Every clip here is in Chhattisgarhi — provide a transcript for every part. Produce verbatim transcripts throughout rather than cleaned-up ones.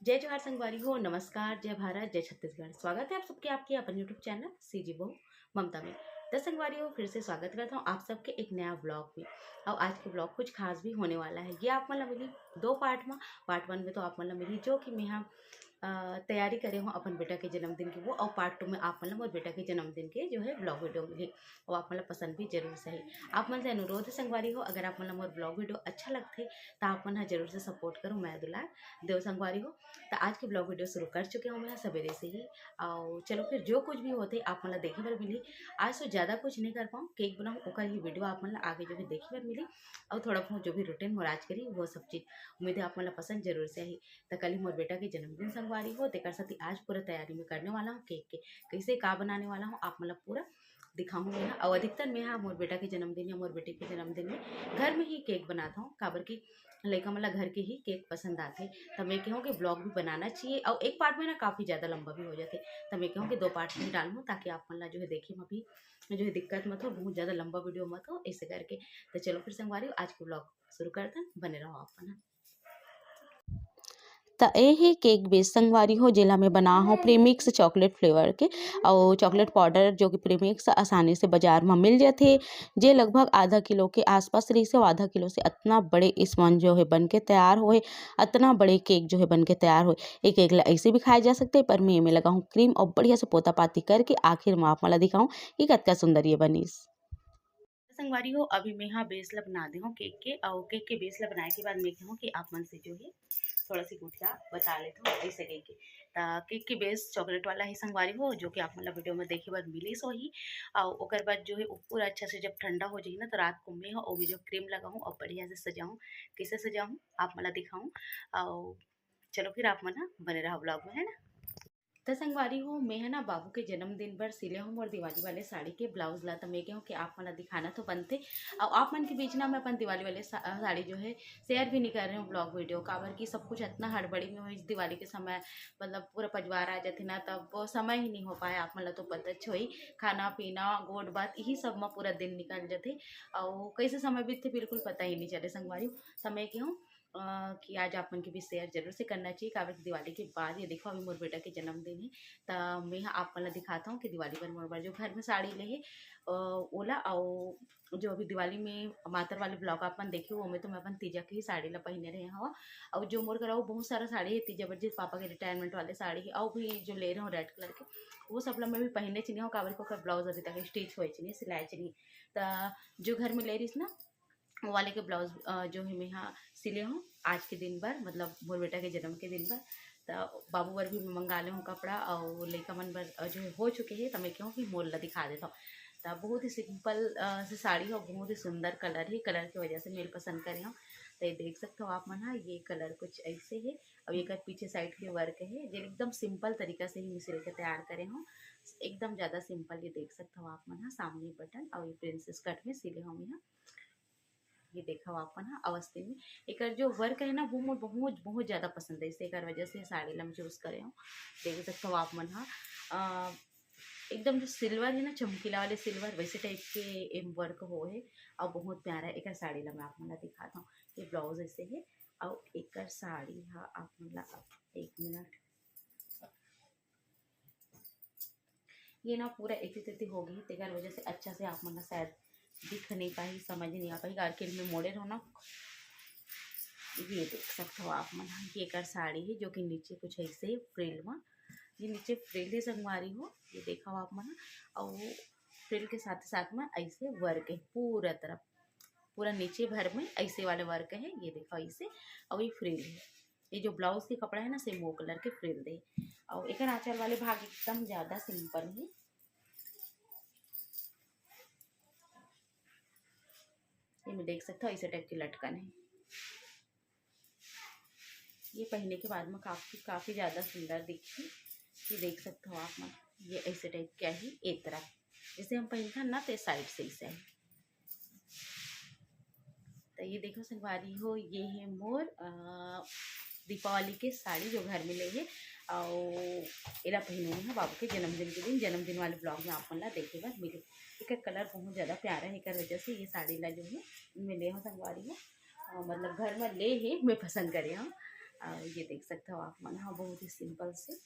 जय जोहार संगवारी हो, नमस्कार, जय भारत, जय छत्तीसगढ़। स्वागत है आप सबके आपके अपन YouTube चैनल सीजी बहू ममता में। तो संगवारी हो, फिर से स्वागत करता हूँ आप सबके एक नया व्लॉग में। और आज के व्लॉग कुछ खास भी होने वाला है। ये आप मन ला मिली दो पार्ट में। पार्ट वन में तो आप मन ला मिली जो कि मैं हा, अ, तैयारी करे हूँ अपन बेटा के जन्मदिन की वो, और पार्ट टू में आप मन ला मोर बेटा के जन्मदिन के जो है व्लॉग वीडियो मिली। और आप मन ला पसंद भी जरूर से है। आप मन से अनुरोध है संगवारी हो, अगर आप मन ला मोर व्लॉग वीडियो अच्छा लगथे तो आप मन हा जरूर से सपोर्ट करो, मैं दुलार देव संगवारी हो। तो आज के व्लॉग वीडियो शुरू कर चुके हूँ मैं सवेरे से ही। और चलो फिर जो कुछ भी होथे आप मन ला देखे बर मिली। आज तो ज़्यादा कुछ नहीं कर पाऊँ, केक बनाऊँ ओकर ही वीडियो आप मन ला आगे जो है देखे बर मिली। और थोड़ा बहुत जो भी रूटीन मोर आज करी वो सब चीज़ उम्मीद है आप मन ला पसंद जरूर से ही। तो कल ही मोर बेटा के जन्मदिन संगवारी हो, तेकर साथ ही आज पूरा तैयारी में करने वाला हूँ केक के, कैसे का बनाने वाला हूँ आप मन ला पूरा दिखाहूँ मैं हा। और अधिकतर मैं हा मोर बेटा के जन्मदिन या मोर बेटी के जन्मदिन में घर में ही केक बनाता हूँ, काबर कि लइका मन ला घर के ही केक पसंद आथे। त मैं कहूँ कि व्लॉग भी बनाना चाहिए, और एक पार्ट में ना काफ़ी ज़्यादा लंबा भी हो जाथे, त मैं कहूँ कि दो पार्ट में डालूँ ताकि आप मन ला जो है देखे में भी जो है दिक्कत मत हो, बहुत ज़्यादा लंबा वीडियो मत हो, ऐसे करके। तो चलो फिर संगवारी हो, आज के व्लॉग शुरू करते हैं, बने रहो आप मन। त ए हे केक बेस संगवारी हो, जेला मैं बना हूँ प्रीमिक्स चॉकलेट फ्लेवर के, अउ चॉकलेट पाउडर जो कि प्रीमिक्स आसानी से बाजार में मिल जाथे, जे लगभग आधा किलो के आसपास रहिस हे, अउ आधा किलो से अतना बड़े स्पंज जो है बन के तैयार होए, अतना बड़े केक जो है बन के तैयार होए। ए केक ला ऐसे भी खाए जा सकथे, पर मैं एमे लगाहूँ क्रीम अउ बढ़िया से पोता पाती करके आखिर में आप मन ला दिखाऊँ कि कतका सुंदर ये बनिस। संगवारी हो, अभी मैं हा बेस ला बना दे हूँ केक के, और केक के बेस ला बनाए के बाद मैं कहूँ कि आप मन से जो है थोड़ा सी गुठिया बता लेते हूँ ऐसे केक के। त केक के बेस चॉकलेट वाला ही संगवारी हो, जो कि आप मन ला वीडियो में देखे बर मिलिस होही। और ओकर बाद जो है वो पूरा अच्छा से जब ठंडा हो जाही ना, तो रात को मैं हा ओमे जो क्रीम लगाऊँ और बढ़िया से सजाऊँ। कैसे सजाऊँ आप मन ला दिखाऊँ, और चलो फिर आप मन हा बने रहा व्लॉग में, है ना। त संगवारी हो, मैं है ना बाबू के जन्मदिन बर सिले हूँ मोर दिवाली वाले साड़ी के ब्लाउज ला। त मैं कहूँ कि आप मन ला दिखाना तो बनथे, और आप मन के बीच ना मैं अपन दिवाली वाले सा-, साड़ी जो है शेयर भी नहीं कर रही हूँ ब्लॉग वीडियो, काबर कि सब कुछ इतना हड़बड़ी में हो इस दिवाली के समय, मतलब पूरा परिवार आ जाथे ना, तब वो समय ही नहीं हो पाए। आप मन ला तो पता होही, खाना पीना गोठ बात यही सब में पूरा दिन निकल जाथे, और कैसे समय बीतथे बिल्कुल पता ही नहीं चले संगवारी। त मैं कहूँ अ, कि आज आप मन के भी शेयर जरूर से करना चाहिए, काबर कि दिवाली के बाद ये देखो अभी मोर बेटा के जन्मदिन है, त मैं ह आप मन ला दिखाता हूँ कि दिवाली पर मोर बर जो घर में साड़ी ले हे, अ, ओला, अउ जो अभी दिवाली में मातर वाले ब्लॉग आप मन देखे हो, ओमे तो मैं अपन तीजा के ही साड़ी ला पहिने रहे हव, अउ जो मोर करा वो बहुत सारा साड़ी है तीजा बर, जे पापा के रिटायरमेंट वाले साड़ी है, अउ भी जो ले रहे हो रेड कलर के, वो सब ला मैं भी पहिने च नहीं हूँ, काबर कि ओकर ब्लाउज अभी तक स्टिच होए च नहीं, सिलाए च नहीं। त जो घर में ले रहीस ना, वो वाले के ब्लाउज, अ, जो है मैं हा सिले हूँ आज के दिन बर, मतलब मोर बेटा के जन्म के दिन बर। त बाबू बर भी मैं मंगा ले हूँ कपड़ा, और लइका मन बर, अ, जो है हो चुके हैं, त मैं कहूँ कि मोर ला दिखा देता हूँ। त बहुत ही सिंपल, अ, से साड़ी हो, बहुत ही सुंदर कलर है, कलर की वजह से मैं पसंद करे हूँ। तो ये देख सकते हो आप मन हा, ये कलर कुछ ऐसे है, और एकर पीछे साइड के वर्क है, जे एकदम सिंपल तरीका से ही मैं सिल के तैयार करे हूँ, एकदम ज़्यादा सिंपल। ये देख सकते हो आप मन हा, सामने बटन और ये प्रिंसेस कट में सिले हूँ मैं हा। ये देखो आप मन हा, अवस्थिन में एकर जो वर्क है ना, वो मोर बहुत, बहुत ज़्यादा पसंद है, इसे एकर वजह से साड़ी ला मैं चूज करे हूँ। देख सकते हो आप मन हा, अ, एकदम जो सिल्वर है ना, चमकीला वाले सिल्वर, वैसे टाइप के एम वर्क हो है, और बहुत प्यारा है। एकर साड़ी ला मैं आप मन ला दिखाता हूँ, ये ब्लाउज ऐसे है, और एकर साड़ी हा आप मन ला, एक मिनट, ये ना पूरा एती तेती हो गई, तेकर वजह से अच्छा से आप मन ला शायद दिख नहीं पाही, समझ नहीं आ पाही, कारके मैं मोड़े रहो ना। ये देख सकते हो आप मन, ये एकर साड़ी है जो कि नीचे कुछ ऐसे फ्रिल में, ये नीचे फ्रिल है संगवारी हो, ये देखो आप मन, और फ्रिल के साथ साथ में ऐसे वर्क है पूरा तरफ, पूरा नीचे भर में ऐसे वाले वर्क है, ये देखो ऐसे, और ये फ्रिल है। ये जो ब्लाउज के कपड़ा है ना, सेम वो कलर के फ्रिल दे। और एकर आंचल वाले भाग एकदम ज्यादा सिंपल है। ये मैं देख सकता हूँ, ऐसे टाइप की लटकन है। ये पहनने के बाद में काफी, काफी ज्यादा सुंदर दिखी। ये देख सकते हो आप मन, ये ऐसे टाइप क्या है, एक तरफ जैसे हम पहनते हैं ना, तो साइड से ऐसे है। तो ये देखो संगवारी हो, ये है मोर, अ, दीपावली के साड़ी जो घर में ले है, और एला पहने में है बाबू के जन्मदिन के दिन, जन्मदिन वाले ब्लॉग में आप मन ला देखे बर मिले। एकर कलर बहुत ज्यादा प्यारा है, एकर वजह से ये साड़ी ला जो है मैं ले हूँ संगवारी हो, अ, मतलब घर में ले है, मैं पसंद करे हूँ। अउ ये देख सकत हव आप मन ह, बहुत ही simple से।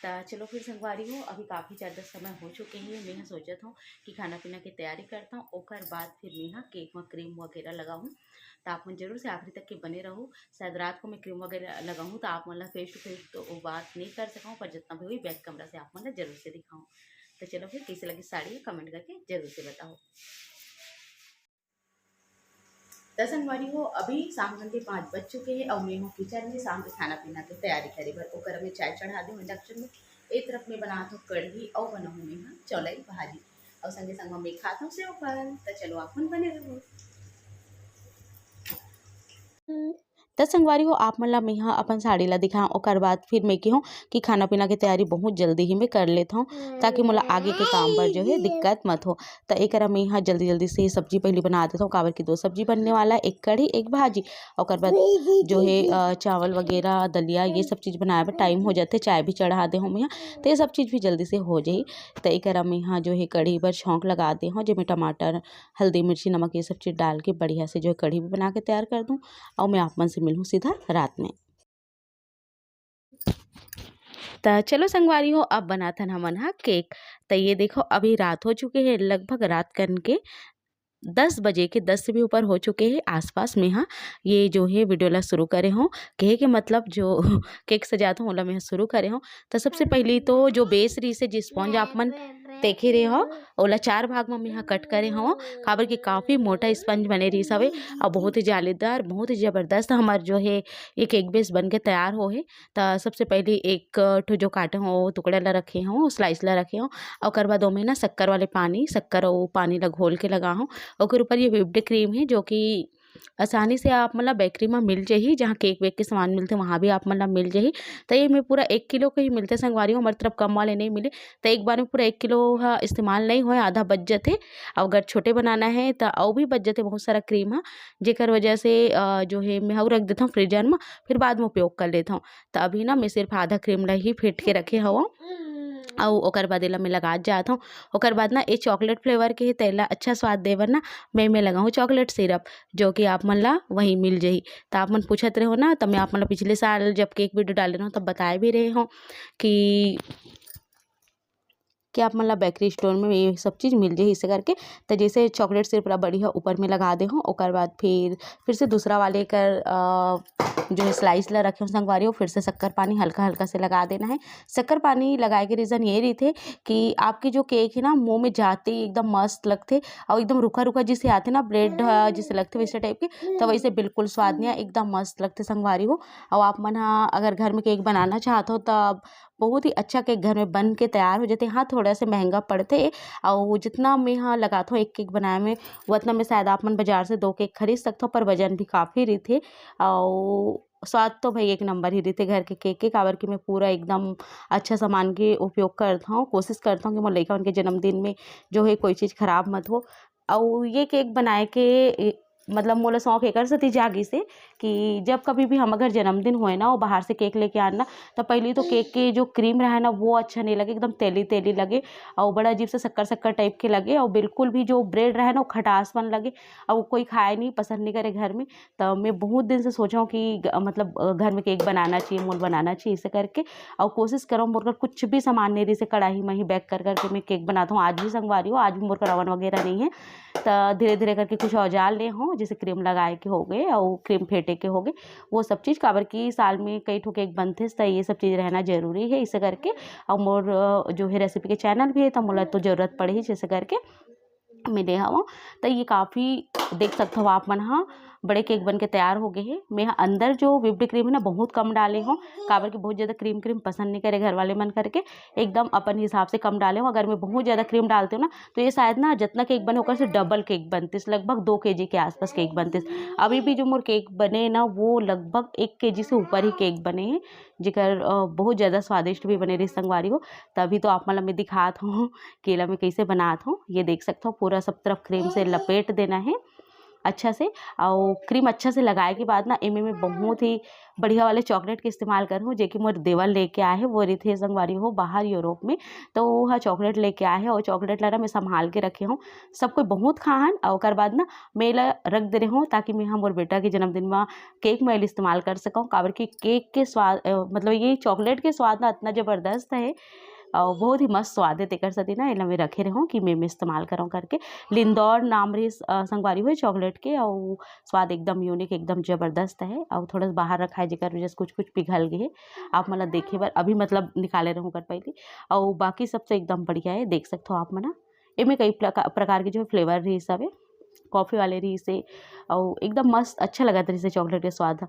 त चलो फिर संगवारी हो, अभी काफ़ी ज़्यादा समय हो चुके हे। मैं ह सोचत हव कि खाना पीना के तैयारी करत हव, ओकर बाद फिर मैं ह cake म cream वगैरह लगाहूँ। त आप मन जरूर से आखिरी तक के बने रहू। शायद रात को मैं cream वगैरह लगाहूँ, त आप मन ला face to face तो वो बात नहीं कर सकहूँ, पर जितना भी होही back camera से आप मन ला जरूर से दिखाहूँ। त चलो फिर, कैसे लगी साड़ी, comment करके जरूर से बताओ। त संगवारी हो, अभी शाम के पाँच बज चुके हे अउ मैं हूँ kitchen में शाम के खाना पीना के तैयारी करे बर। ओकर में चाय चढ़ा दे हूँ induction में। एक तरफ में बनात हूँ कढ़ी अउ बनाहूँ मैं ह चौलाई भाजी, अउ संगे संग में खात हूँ सेव फल। त चलो आप मन बने रहो। त संगवारी हो, आप मन ला मैं ह अपन साड़ी ला दिखाऊँ, ओकर बाद फिर मैं कहूँ कि खाना पीना के तैयारी बहुत जल्दी ही मैं कर लेत हूँ, ताकि मोला आगे के काम बर जो है दिक्कत मत हो। त एकरा मैं ह जल्दी जल्दी से सब्जी पहली बना देत हूँ, काबर कि दो सब्जी बनने वाला है, एक कढ़ी एक भाजी। ओकर बाद जो है अ, चावल वगैरह दलिया ये सब चीज़ बनाए बर टाइम हो जाते, चाय भी चढ़ा दे हूँ मैं ह, तो ये सब चीज़ भी जल्दी से हो जाही। त एकरा मैं ह जो है कढ़ी बर छौंक लगा दे हूँ, जेमे टमाटर, हल्दी, मिर्ची, नमक ये सब चीज़ डाल के बढ़िया से जो है कढ़ी भी बना के तैयार कर दूँ। अउ मैं आप मन से मिलहूँ सीधा रात में। त चलो संगवारी हो, अब बनाथन हमन ह cake। त ये देखो, अभी रात हो चुके हे, लगभग रात कन के दस बजे के, दस से भी ऊपर हो चुके हे आसपास। मैं ह ये जो है video ला शुरू करे हूँ, कहे के मतलब जो cake सजात हूँ ओला मैं ह शुरू करे हूँ। त सबसे पहली तो जो base रहिस हे, जे sponge आप मन देखे रहे हो, ओला चार भाग म मैं ह cut करे हव, काबर कि काफ़ी मोटा sponge बने रहिस हवे अउ बहुत ही जालीदार, बहुत ही जबरदस्त हमर जो है ये cake base बन के तैयार हो हे। त सबसे पहली एक ठो जो काटे हव टुकड़ा ला रखे हव, slice ला रखे हव, ओकर बाद ओमे ना शक्कर वाले पानी, शक्कर अउ पानी ला घोल के लगा हव। ओकर ऊपर ये whipped cream हे जो कि आसानी से आप मन ला bakery म मिल जही, जहाँ cake वेक के सामान मिलथे वहाँ भी आप मन ला मिल जही। त ये में पूरा एक किलो के ही मिलथे संगवारी हो, हमर तरफ कम वाले नहीं मिले। त एक बार में पूरा एक किलो ह इस्तेमाल नहीं होय, आधा बच जथे। अउ अगर छोटे बनाना है त अउ भी बच जथे बहुत सारा cream ह, जेकर वजह से अ, जो है मैं अउ रख देथव freezer म, फिर बाद में उपयोग कर लेथव। त अभी ना मैं सिर्फ आधा cream ला ही फेंट के रखे हवं। अउ ओकर बाद एला मैं लगात जात हव। ओकर बाद ना ये chocolate flavour के हे, त एला अच्छा स्वाद दे बर ना मैं, मैं लगाहूँ chocolate syrup, जो कि आप मन ला वहीं मिल जही। त आप मन पूछत रहे हो ना, त मैं आप मन ला पिछले साल जब cake video डाले रहूँ तब बताए भी रहे हूँ कि कि आप मन ला bakery store में ये सब चीज़ मिल जही, इसे करके। त जैसे chocolate syrup ला बढ़िया ऊपर में लगा दे हूँ, ओकर बाद फिर, फिर से दूसरा वाले कर अ, जो है slice ला रखे हूँ संगवारी हो, फिर से शक्कर पानी हल्का हल्का से लगा देना है। शक्कर पानी लगाए के reason ये रहिथे कि आपके जो cake है ना, मुँह में जाते ही एकदम मस्त लगथे अउ एकदम रुखा रुखा जिसे आथे ना, bread ह, जिसे लगथे वैसे type के, त वैसे बिल्कुल स्वाद नहीं आए, एकदम मस्त लगथे संगवारी हो। अउ आप मन ह अगर घर में cake बनाना चाहत हो, त बहुत ही अच्छा cake घर में बन के तैयार हो जाथे। हाँ, थोड़ा से महंगा पड़थे, अउ जितना मैं ह लगाथव एक cake बनाए में, उतना में शायद आप मन बाजार से दो cake खरीद सकथव, पर वजन भी काफ़ी रहिथे। अउ स्वाद तो भाई एक नंबर ही रहिथे घर के cake के, काबर कि मैं पूरा एकदम अच्छा सामान के उपयोग करत हव, कोशिश करत हव कि मोर लइका मन के जन्मदिन में जो है कोई चीज़ खराब मत हो। अउ ये cake बनाए के ए, मतलब मोला शौक एकर सेती जागिस हे कि जब कभी भी हमर घर जन्मदिन होए ना, अउ बाहर से cake लेके आन ना, त पहली तो cake के जो cream रहे ना, वो अच्छा नहीं लगे, एकदम तेली तेली लगे, अउ बड़ा अजीब से शक्कर शक्कर type के लगे, अउ बिल्कुल भी जो bread रहे ना, वो खटासपन लगे, अउ कोई खाए नहीं, पसंद नहीं करे घर में। त मैं बहुत दिन से सोचेंव कि ग-, मतलब, अ, घर में cake बनाना चाहिए, मोला बनाना चाहिए, इसे करके। अउ कोशिश करंव, मोर कर कुछ भी सामान नहीं रहिस हे, कढ़ाई में ही bake कर करके मैं cake बनात हव। आज भी संगवारी हो, आज भी मोर कर oven वगैरह नहीं है। त धीरे धीरे करके कुछ औजार ले हव, जैसे cream लगाए के हो गए अउ cream फेंटे के हो गए, वो सब चीज़, काबर कि साल में कई ठो cake बनथे, त ये सब चीज़ रहना जरूरी है, इसे करके। अउ मोर, अ, जो है recipe के channel भी है, त मोला तो जरूरत पड़ही, जैसे करके मैं ले हवं। त ये काफ़ी देख सकत हव आप मन ह, बड़े cake बन के तैयार हो गए हे। मैं ह अंदर जो whipped cream है ना, बहुत कम डाले हव, काबर कि बहुत ज़्यादा cream cream पसंद नहीं करे घर वाले मन करके, एकदम अपन हिसाब से कम डाले हव। अगर मैं बहुत ज़्यादा cream डालती हूँ ना, तो ये शायद ना जितना cake बने ओकर से double cake बनतिस, लगभग दो केजी के आसपास cake बनतिस। अभी भी जो मोर cake बने ना, वो लगभग एक केजी से ऊपर ही cake बने हैं, जेकर, अ, बहुत ज़्यादा स्वादिष्ट भी बने रहिस संगवारी हो। तभी तो आप मन ल मैं दिखात हूँ कि एला मैं कैसे बनात हूँ। ये देख सकत हव, पूरा सब तरफ cream से लपेट देना है। अच्छा से, अउ क्रीम अच्छा से लगाए के बाद ना एमे मैं बहुत ही बढ़िया वाले चॉकलेट के इस्तेमाल करहूँ, जे कि मोर देवर लेके आए हे, वो रहिथे संगवारी हो बाहर यूरोप में, तो वो ह चॉकलेट लेके आए हे, और चॉकलेट ला ना मैं संभाल के रखे हूँ। सब कोई बहुत खाहन, और ओकर बाद ना मैं एला रख दे रहे हूँ, ताकि मैं ह मोर बेटा के जन्मदिन में केक में एला इस्तेमाल कर सकूँ, काबर कि केक के स्वाद, अ, मतलब ये चॉकलेट के स्वाद ना इतना ज़बरदस्त है, और बहुत ही मस्त स्वाद है, तेकर सेती ना एला मैं रखे रहे हूँ कि मैं, मैं इस्तेमाल करऊँ करके। लिंदौर नाम रहिस, अ, संगवारी हो चॉकलेट के, और स्वाद एकदम यूनिक, एकदम ज़बरदस्त है, और थोड़ा सा बाहर रखा है, जेकर वजह से कुछ-कुछ पिघल गए हे। आप मन ला देखे बर अभी मतलब निकाले रहूँ कर पहली, और बाकी सब तो एकदम बढ़िया है, देख सकते हो आप मन ह। एमे कई प्रका-, प्रकार के जो है फ्लेवर रहिस हवे, कॉफ़ी वाले रहिस हे, और एकदम मस्त अच्छा लगत रहिस हे चॉकलेट के स्वाद ह।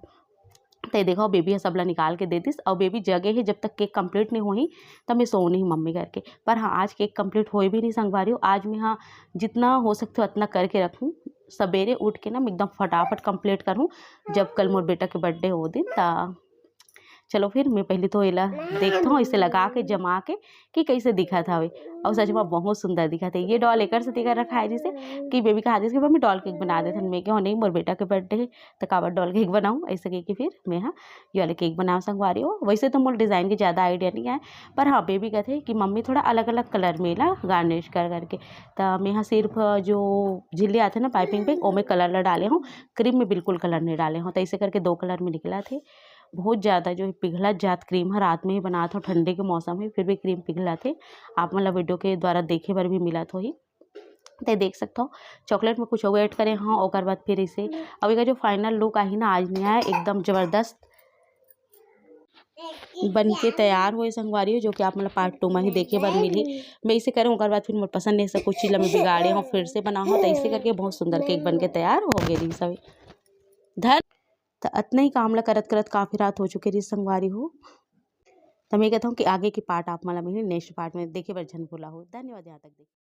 तो ये देखो, बेबी ह सबला निकाल के दे दिस, और बेबी जगे हे, जब तक केक कंप्लीट नहीं होही, तब मैं सोऊँ नहीं मम्मी करके। पर हाँ, आज केक कंप्लीट होए भी नहीं संगवारी हो, आज मैं हाँ जितना हो सकते हो उतना करके रखूँ। सबेरे उठ के ना मैं एकदम फटाफट कंप्लीट करूँ, जब कल मोर बेटा के बर्थडे हो दिन, त चलो फिर मैं पहले तो एला देखता हूँ, इसे लगा के, जमा के, कि कैसे दिखत हवे। और सच में बहुत सुंदर दिखत है। ये डॉल एकर सेती कर रखा है, जैसे कि बेबी कहा जैसे कि मम्मी डॉल केक बना देथन। मैं कहूँ नहीं, मोर बेटा के बर्थडे है, तो काबर डॉल केक बनाऊँ, ऐसे कह के फिर मैं हाँ ये वाले केक बनाओ संगवारी हो। वैसे तो मोर डिज़ाइन के ज़्यादा आइडिया नहीं है, पर हाँ बेबी कहते कि मम्मी थोड़ा अलग अलग कलर में ला गार्निश कर करके। तो मैं हाँ सिर्फ जो झिल्ली आते ना पाइपिंग पे, ओमे कलर ला डाले हूँ, क्रीम में बिल्कुल कलर नहीं डाले हूँ। तो ऐसे करके दो कलर में निकला थे। बहुत ज़्यादा जो है पिघला जात क्रीम है, रात में ही बनात हो, ठंडी के मौसम है, फिर भी क्रीम पिघला थे। आप मतलब वीडियो के द्वारा देखे बर भी मिलत होही। ते देख सकथो, चॉकलेट में कुछ और ऐड करे हाँ, ओकर बाद फिर इसे, अब एकर जो फाइनल लुक आही ना, आज नहीं आया, एकदम ज़बरदस्त बन के तैयार होए संगवारी हो, जो कि आप मतलब पार्ट टू में ही देखे बर मिली। मैं इसे करूँ, ओकर बाद फिर मोर पसंद नहीं से कुछ चीज़ ला मैं बिगाड़े हूँ, फिर से बना हूँ, तो इसे करके बहुत सुंदर केक बन के तैयार हो गए रही सब। धन तो अतना ही काम ला करत करत काफ़ी रात हो चुके रही संगवारी हो। तो मैं कहता हूँ कि आगे की पार्ट आप मला मिली नेक्स्ट पार्ट में, देखे बर झन भूला हो। धन्यवाद, यहाँ तक देखे।